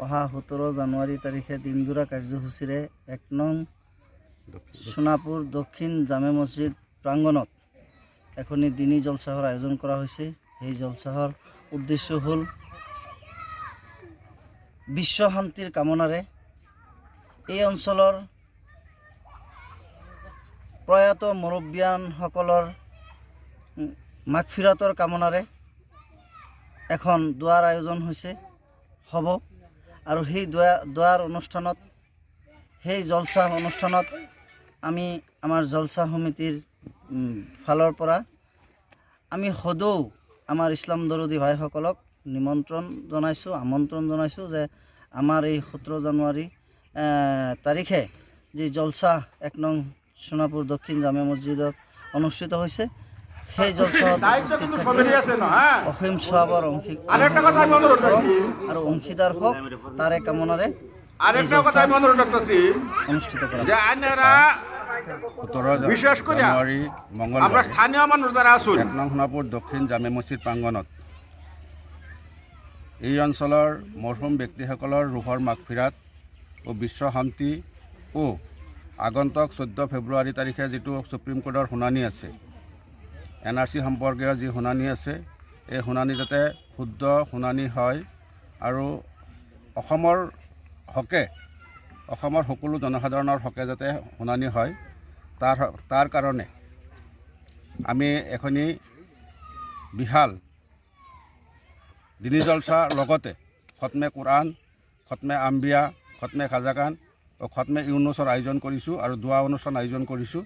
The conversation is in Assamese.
অহা 17 জানুৱাৰী তাৰিখে দিনজোৰা কাৰ্যসূচীৰে 1 নং সোণাপুৰ দক্ষিণ জামে মছজিদ প্ৰাংগণত এখনি দিনী জলচাহৰ আয়োজন কৰা হৈছে। সেই জলচাহৰ উদ্দেশ্য হ'ল বিশ্ব শান্তিৰ কামনাৰে এই অঞ্চলৰ প্ৰয়াত মুৰব্বিয়ানসকলৰ মাগফিৰাতৰ কামনাৰে এখন দোৱাৰ আয়োজন হৈছে, হ'ব। আৰু সেই দোৱাৰ অনুষ্ঠানত, সেই জলচা অনুষ্ঠানত আমি আমাৰ জলচা সমিতিৰ ফালৰ পৰা আমি সদৌ আমাৰ ইছলাম দৰদী ভাইসকলক নিমন্ত্ৰণ জনাইছোঁ, আমন্ত্ৰণ জনাইছোঁ যে আমাৰ এই 17 জানুৱাৰী তাৰিখে যি জলচা 1 নং সোণাপুৰ দক্ষিণ জামে মছজিদত অনুষ্ঠিত হৈছে, সেই জলচাত দায়িত্ব উপস্থিত কিন্তু থাকি সবেরই আছে না, হ্যাঁ। অসীম সওয়াবৰ অংশী আৰেকটা কথা আমি অনুৰোধ কৰক ৰাখি। আৰু অংশীদাৰ হওক, তাৰে কামনাৰে আৰেকটা কথা আমি অনুৰোধ ৰাখতেছি অনুষ্ঠিত কৰা। যে আইনেৰা 17 বিশেষ কৰে জানুৱাৰী আমৰা মংগলবাৰে স্থানীয় মানুষ যাৰা আছুন 1 নং সোণাপুৰ দক্ষিণ জামে মছজিদ প্ৰাংগণত এই অঞ্চলৰ মৰহুম ব্যক্তিসকলৰ ৰুহৰ মাগফিৰাত ও বিশ্ব শান্তি ও আগন্তুক 14 ফেব্ৰুৱাৰী তাৰিখে যিটো সুপ্ৰিম কোৰ্টৰ শুনানি আছে, এনআৰচি সম্পৰ্কীয় যি শুনানি আছে, এই শুনানি যাতে শুদ্ধ শুনানি হয় আৰু অসমৰ হকে, অসমৰ সকলো জনসাধাৰণৰ হকে যাতে শুনানি হয়, তাৰ কাৰণে আমি এখনি বিশাল দিনী জলচাৰ লগতে খতমে কোৰআন, খতমে আম্বিয়া, খতমে খাজাকান ও খতমে ইউনুছৰ আয়োজন কৰিছোঁ আৰু দোৱা অনুষ্ঠান আয়োজন কৰিছোঁ।